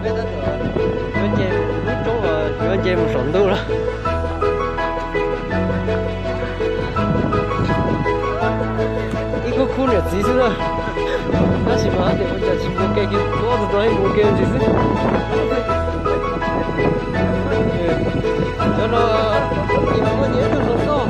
Peb tab tom yuav nce lub roob uas yuav nce mus saum ntuj lawm. Ib khub khub niam txiv xwb na, tab sis mas tias ua cas tsis mus ke kiag, tus tau mus ke ntsis xwb. Cov no ces muaj nyias ib tug hluas nkauj.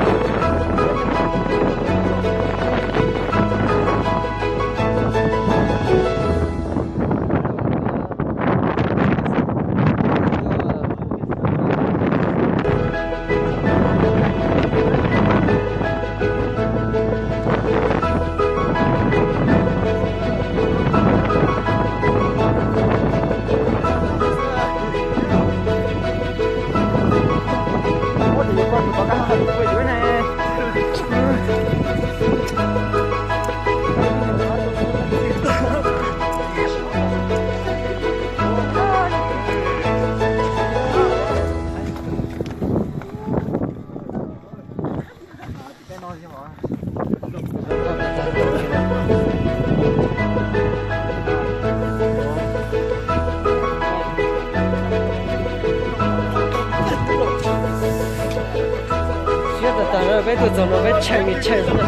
Siab tas tas na, peb tuaj txog no peb tshee kiag tshee xwb na.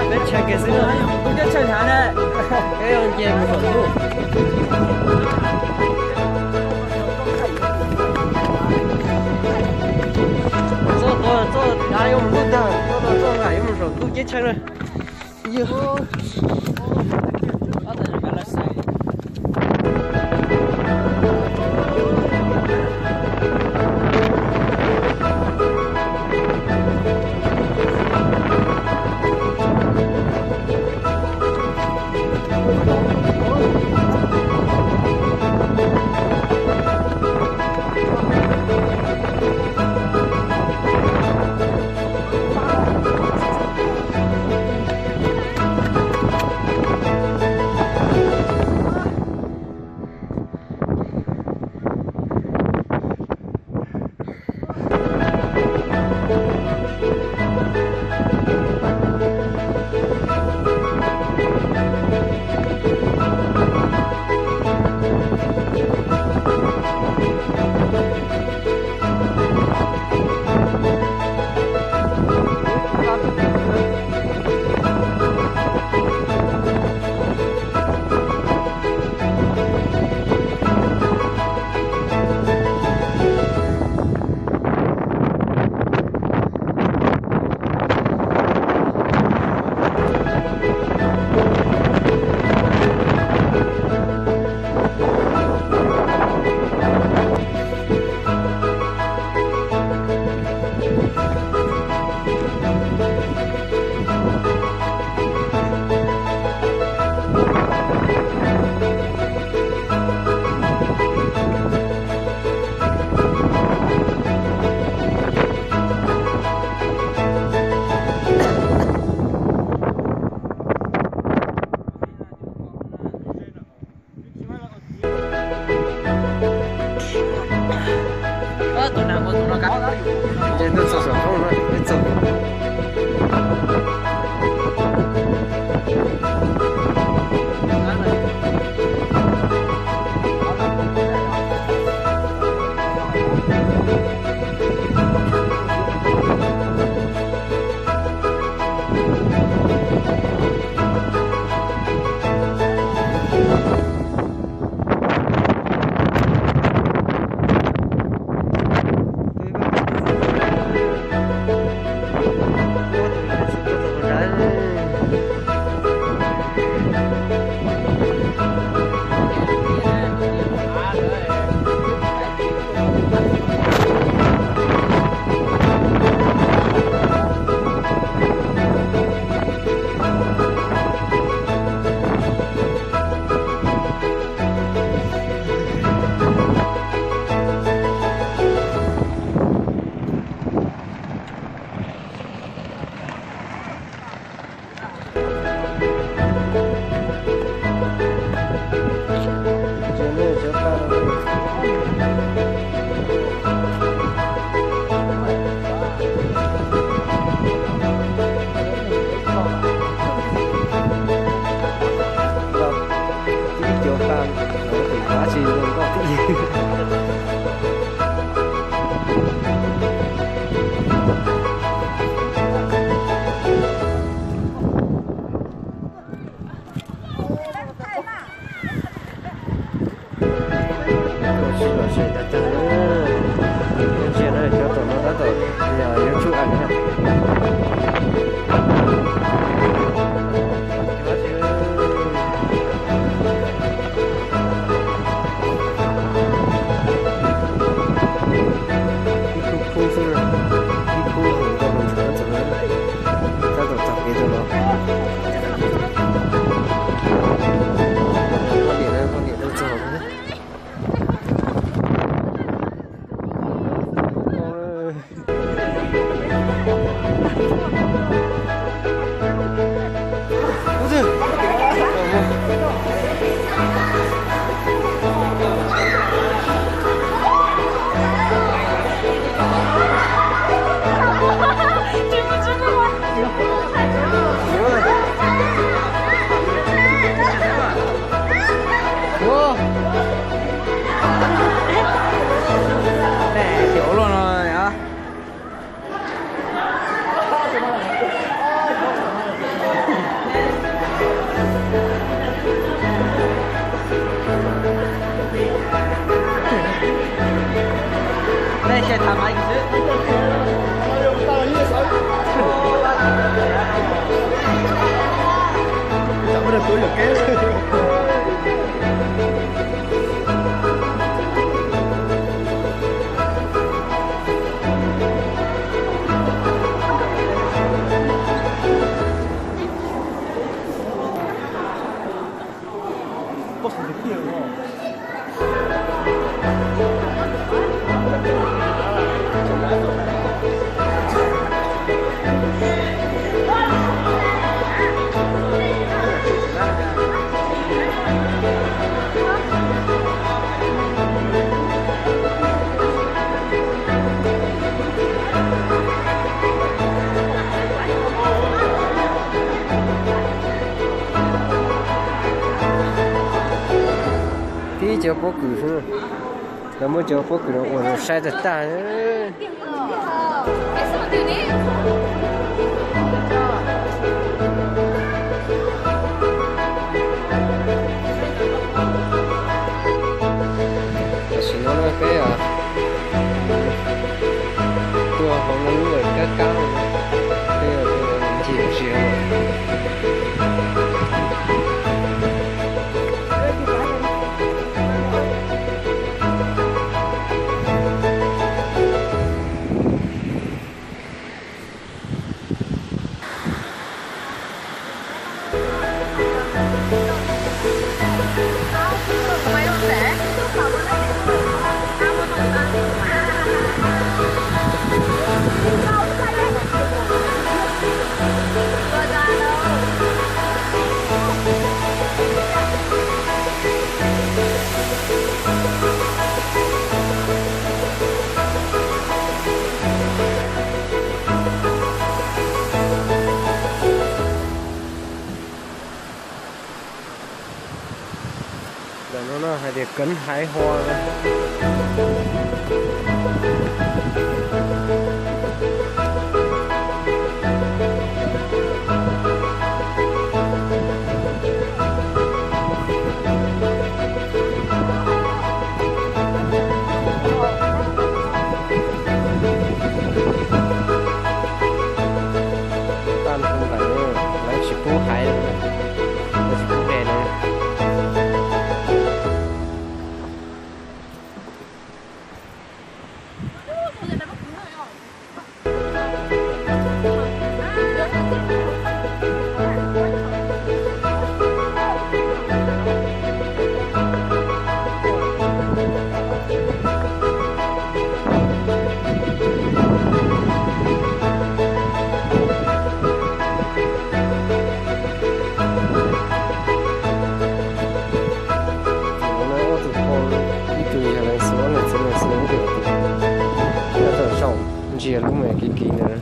Peb tshee kiag xwb na. Peb nce mus saum ntuj. Txog tod, txog dav yuav mus ntuj tag, txog tod txog nqa yuav mus saum ntuj ceeb tsheej na. Ces ntuj txog saum roob no, peb txog. Tab sis nkauj tib yig. Sib lom zem tag tag. Ib ntsia na, cov tom no tab tom yog yuav tsum am na. Ib khub khub xwb, ib khub hauv nkauj hauv ntxhais tab tom txog kev rau los. Poj niam, poj niam tuaj txog. Ua, neb xyov ua luaj no yom. Tib cov pob kws xwb, lawv muab cov pob kws no ua zoo saib tag tag. Tam sim no peb tuaj hauv lub kab kab, peb ncig ua si. Ntawm no no hais tias keev haiv hua. Tag nrho lawm, lawv tsis pub hais, lawv tsis pub de no. Tus no ua tus pog, ib tug yog leej xwb, leej xwb, leej xwb, ib tug tus, nyob rau saum ntsia lub me kiv kiv ntawd.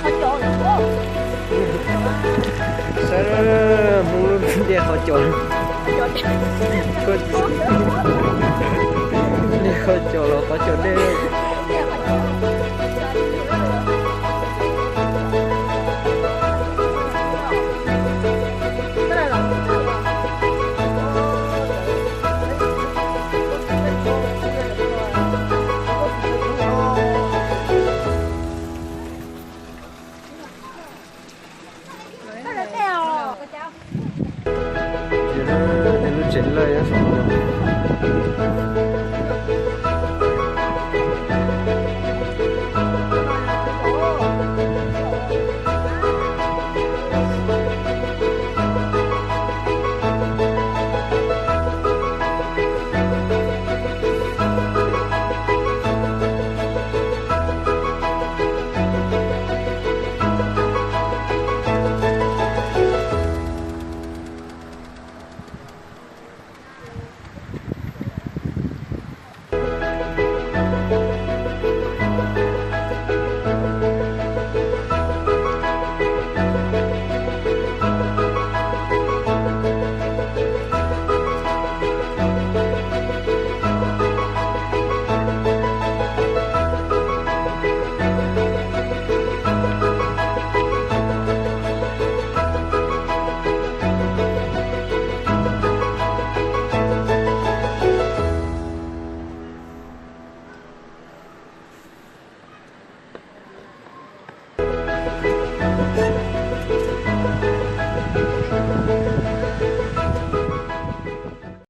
Saib, Hmoob lub dej qhov cos, dej qhov cos los qhov cos dej.